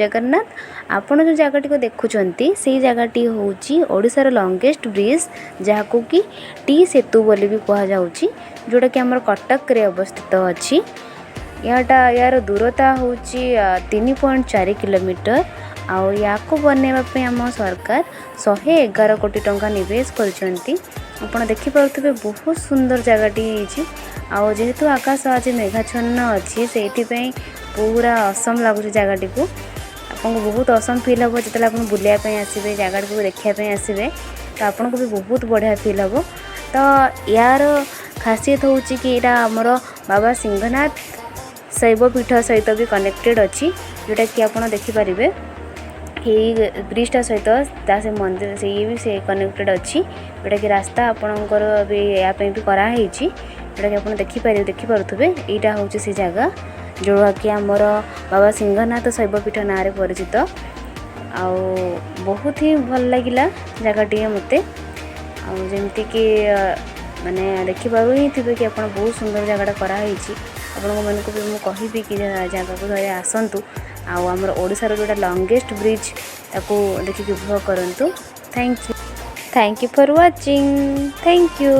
ଜଗନ୍ନାଥ। ଆପଣ ଯେଉଁ ଜାଗାଟିକୁ ଦେଖୁଛନ୍ତି, ସେଇ ଜାଗାଟି ହେଉଛି ଓଡ଼ିଶାର ଲଙ୍ଗେଷ୍ଟ ବ୍ରିଜ୍, ଯାହାକୁ କି ଟି ସେତୁ ବୋଲି ବି କୁହାଯାଉଛି, ଯେଉଁଟାକି ଆମର କଟକରେ ଅବସ୍ଥିତ ଅଛି। ଏହାର ଦୂରତା ହେଉଛି 3.4 କିଲୋମିଟର। ଆଉ ୟାକୁ ବନେଇବା ପାଇଁ ଆମ ସରକାର 111 କୋଟି ଟଙ୍କା ନିବେଶ କରିଛନ୍ତି। ଆପଣ ଦେଖିପାରୁଥିବେ, ବହୁତ ସୁନ୍ଦର ଜାଗାଟି ହେଇଛି। ଆଉ ଯେହେତୁ ଆକାଶ ଆଜି ମେଘାଚ୍ଛନ୍ନ ଅଛି, ସେଇଥିପାଇଁ ପୁରା ଅସମ୍ ଲାଗୁଛି ଜାଗାଟିକୁ। ଆପଣଙ୍କୁ ବହୁତ ଅସମ୍ ଫିଲ୍ ହେବ ଯେତେବେଳେ ଆପଣ ବୁଲିବା ପାଇଁ ଆସିବେ, ଜାଗାଟିକୁ ଦେଖିବା ପାଇଁ ଆସିବେ, ତ ଆପଣଙ୍କୁ ବି ବହୁତ ବଢ଼ିଆ ଫିଲ୍ ହେବ। ତ ୟାର ଖାସିୟତ ହେଉଛି କି ଏଇଟା ଆମର ବାବା ସିଂହନାଥ ଶୈବ ପୀଠ ସହିତ ବି କନେକ୍ଟେଡ଼ ଅଛି, ଯେଉଁଟାକି ଆପଣ ଦେଖିପାରିବେ। ଏଇ ବ୍ରିଜଟା ସହିତ ତା ସେ ମନ୍ଦିର ସେଇ ବି ସେ କନେକ୍ଟେଡ଼ ଅଛି, ଯେଉଁଟାକି ରାସ୍ତା ଆପଣଙ୍କର ବି ୟା ପାଇଁ ବି କରାହେଇଛି, ଯେଉଁଟାକି ଆପଣ ଦେଖିପାରିବେ, ଦେଖିପାରୁଥିବେ। ଏଇଟା ହେଉଛି ସେ ଜାଗା, ଯେଉଁଟାକି ଆମର ବାବା ସିଂହନାଥ ଶୈବପୀଠ ନାଁରେ ପରିଚିତ। ଆଉ ବହୁତ ହିଁ ଭଲ ଲାଗିଲା ଜାଗାଟିଏ ମୋତେ। ଆଉ ଯେମିତିକି ମାନେ ଦେଖିପାରୁ ହିଁ ଥିବେ କି ଆପଣ, ବହୁତ ସୁନ୍ଦର ଜାଗାଟା କରାହେଇଛି। ଆପଣଙ୍କ ମାନଙ୍କୁ ବି ମୁଁ କହିବି କି ଜାଗାକୁ ଥରେ ଆସନ୍ତୁ ଆଉ ଆମର ଓଡ଼ିଶାର ଯେଉଁଟା ଲଙ୍ଗେଷ୍ଟ ବ୍ରିଜ୍, ତାକୁ ଦେଖିକି ଉପଭୋଗ କରନ୍ତୁ। Thank you, thank you for watching. Thank you.